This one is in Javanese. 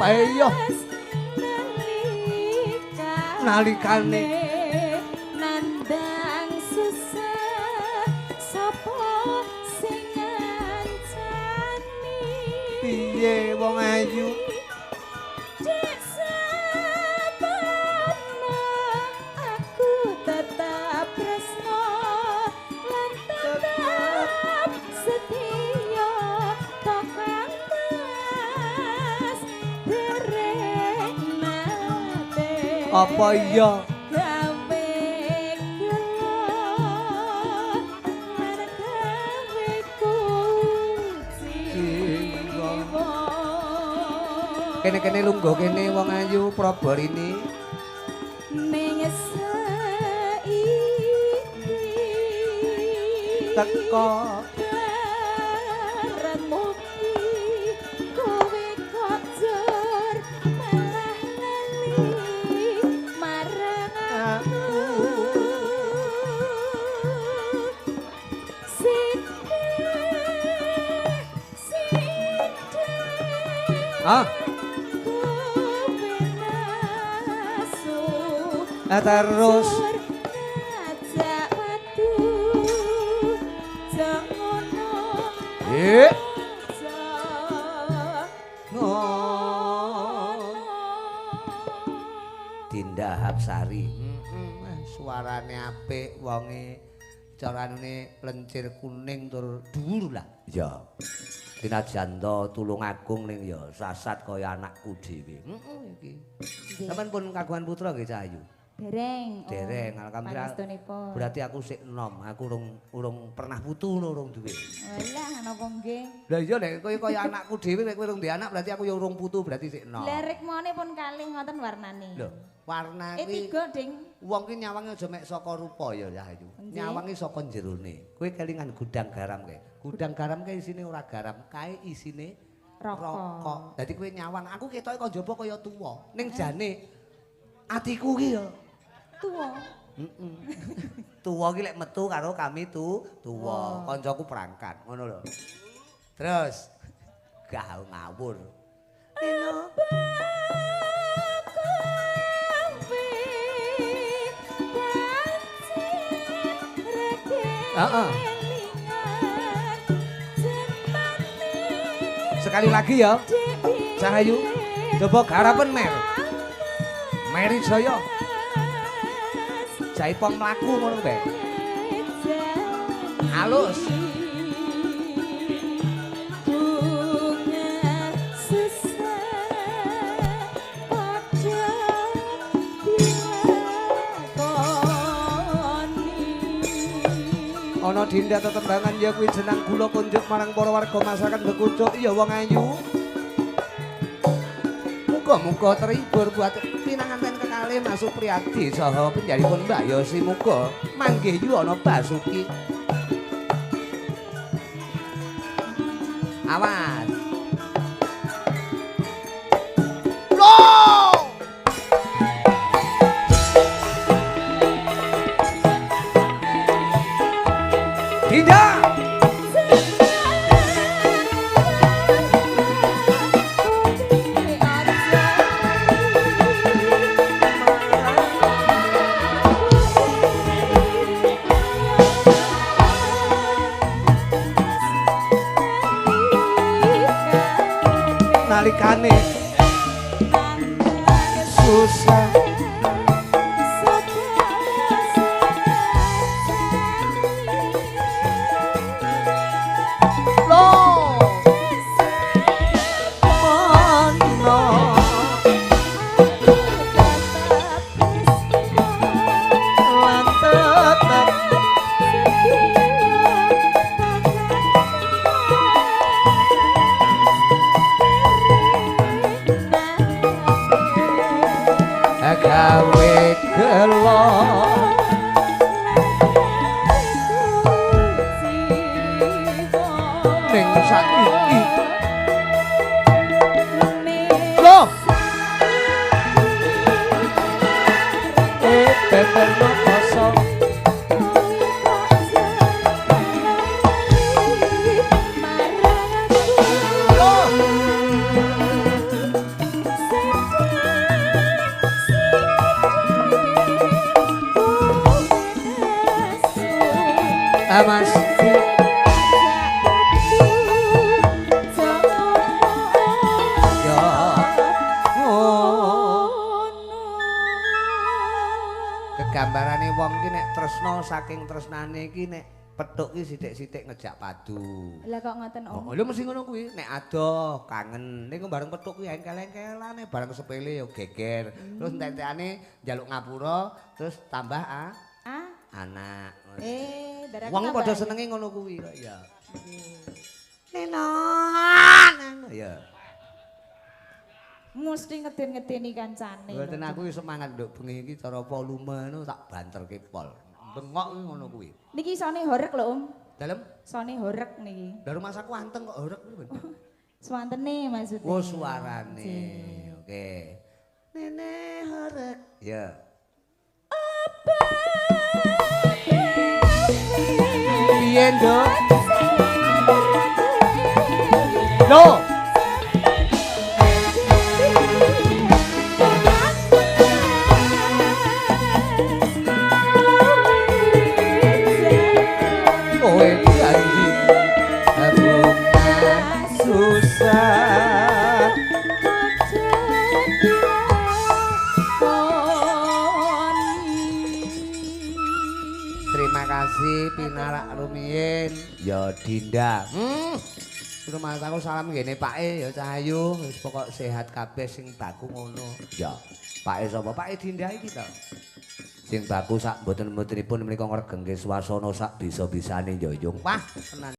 Apa iya? Nalikane nandang susah sapa sing ngancani piye wong ayu? Dek sabana aku tetap tresno lan tetap setia tokan mas dereng nate. Apa iya? Gawe gelo lan gawe kuciwa. Kene-kene lungguh kene wong ayu Proborini. Ning saiki Teko bareng mugi kowe kok jur malah lali marang aku. Sithik sithik Ah, kowe nasu terus jur ngajak padu jangono eh aja no. Dinda Hapsari. Suarane apik wonge caranune lencir kuning tur dhuwur lah. Iya. Dinajan to Tulungagung ning ya sasat kaya anakku dhewe. Heeh iki. Sampeyan pun kagungan putra nggih Cah Ayu? Dereng. Oh, Dereng, alhamdulillah. Pangestunipun. Berarti aku sik enom, aku urung pernah putu ngono urung duwe. Walah napa nggih? Lah iya nek kowe kaya anakku dhewe nek kowe urung duwe anak berarti aku ya urung putu berarti sik enom. Lah rikmane pun kalih ngoten warnane. Lho, warna kuwi tiga, Ding. Wong ki nyawange aja mek saka rupa ya Cah Ayu. Nggih. Nyawange saka jerone. Kowe kelingan gudang garam kae. Gudang garam kae isine ora garam, kae isine Rokok. Dadi kowe nyawang, aku ketoke kok njaba kaya tuwa. Ning jane atiku ki ya Tuwa. Heeh. Tuwa ki lek metu karo kami tu tuwa, kancaku perangkat, ngono lho. Terus gah ngawur. Nino. Heeh. Sekali lagi ya. Cah Ayu, coba garapen mer. Meri Jaya. Jaipong mlaku ngono bae. Halus. Bunga susah padha dilakoni. Ana Dinda tetembangan ya kuwi jenang gula kunjuk marang para warga masyarakat Bekucuk ya wong ayu. Muga-muga terhibur buat pinanganten kekalih Mas Supriyadi saha penjaripun Mbak Yosi muga manggih yuwana Basuki. Awas. Loh! Dinda! Nalikane susah loh mono lan tetep gawe gelo ning saiki lho beberno basa lho Mas. Ya. Oh. Kegambarane wong ki nek tresna saking tresnane iki nek petuk ki sithik-sithik ngejak padu. Lah kok ngoten Om? Oh, lho mesti ngono kuwi, nek adoh kangen. Niku bareng petuk kuwi engkel-engkelane, bareng sepele ya geger. Terus entek-entekane njaluk ngapura, terus tambah anak. Darah wong padha senenge ngono kuwi kok ya. Nenon. Ya. Mesti ngeden-ngedeni kancane. Mboten aku wis semangat nduk bengi iki cara volume ngono tak banterke pol. Bengok kuwi ngono kuwi. Niki sone horeg lho Om. Dalem? Sone horeg niki. Lah rumahsaku anteng kok horeg kuwi. Swantene maksudnya. Oh suarane. Oke. Nene horeg. Ya. Apa? Piye, Nduk? Lho. Kowe janji bunga susah. Terima kasih pinarak rumiyin ya Dinda. Rumah aku salam ngene Pake ya Cahayu, wis pokok sehat kabeh sing baku ngono. Ya, Pake sapa? Pake Dinda iki to. Sing baku sak mboten-mbotenipun menika ngregengke swasana sak bisa-bisane ya Yung. Wah, tenan.